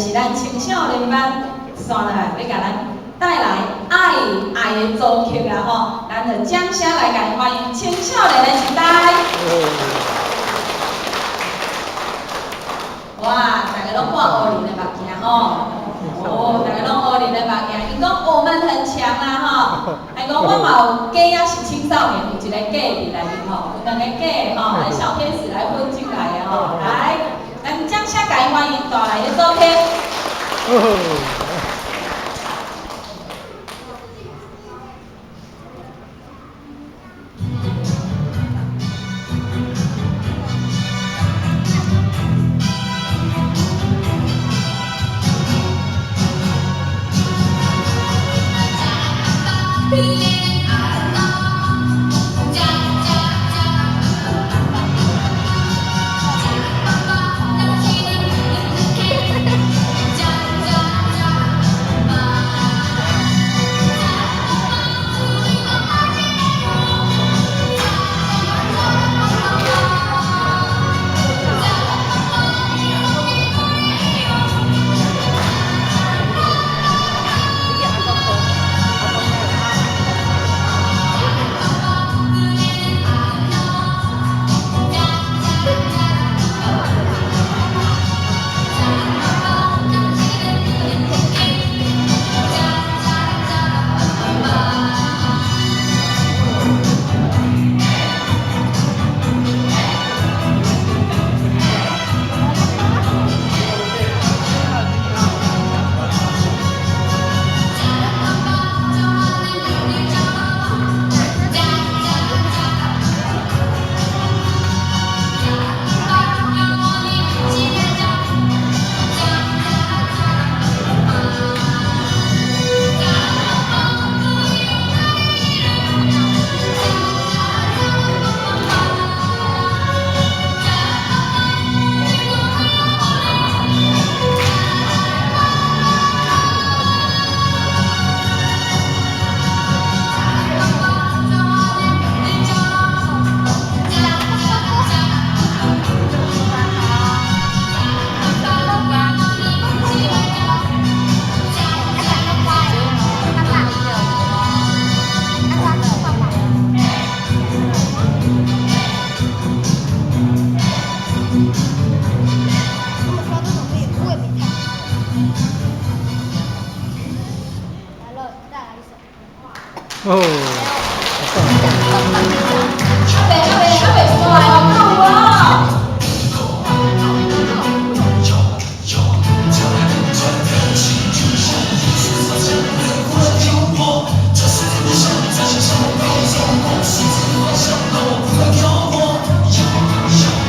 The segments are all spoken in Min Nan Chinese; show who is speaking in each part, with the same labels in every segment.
Speaker 1: 是咱青少年班紲落來，欲共咱帶來愛愛的組曲啦吼，咱就掌聲來共伊歡迎青少年的一代。哇，大家攏看烏林的目鏡吼，哦，大家攏烏林的目鏡，𪜶講我們很強啦吼，還講我嘛有假也是青少年，有一個假佇內面吼，有兩個假吼，小天使來混進來的吼，來，咱掌聲共伊歡迎帶來的組曲。
Speaker 2: 哦。
Speaker 1: 阿伯阿伯阿伯出來哦，夠哦。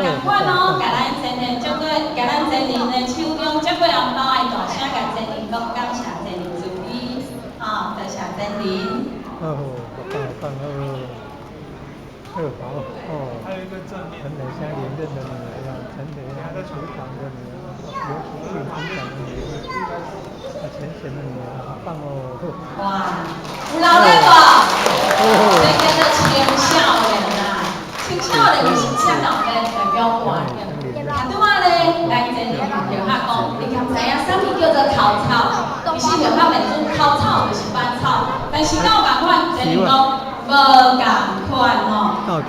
Speaker 1: 仝款哦，共咱前人接過，共咱前人的手中接過紅包，愛大聲共前人講感謝前人慈悲，吼，多謝前人。
Speaker 2: 哦，好棒好棒哦，哦好哦。
Speaker 3: 還有一個正面。
Speaker 2: 陳美香連任的女兒啊，陳美香組長的女兒，劉淑慶組長的女兒，啊，陳賢的女兒，好棒哦！
Speaker 1: 哇，有鬧熱無？這叫做青少年啊，青少年就是這鬧熱代表活力。啊，拄仔咧，來前人就下講，你敢知影啥物叫做口草？其實就較袂準口草就是百草，但是敢有仝款？前人講無仝款吼。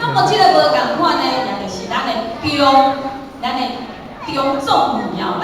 Speaker 1: 那麼這個無仝款呢，也就是咱的中，咱的中總女哦，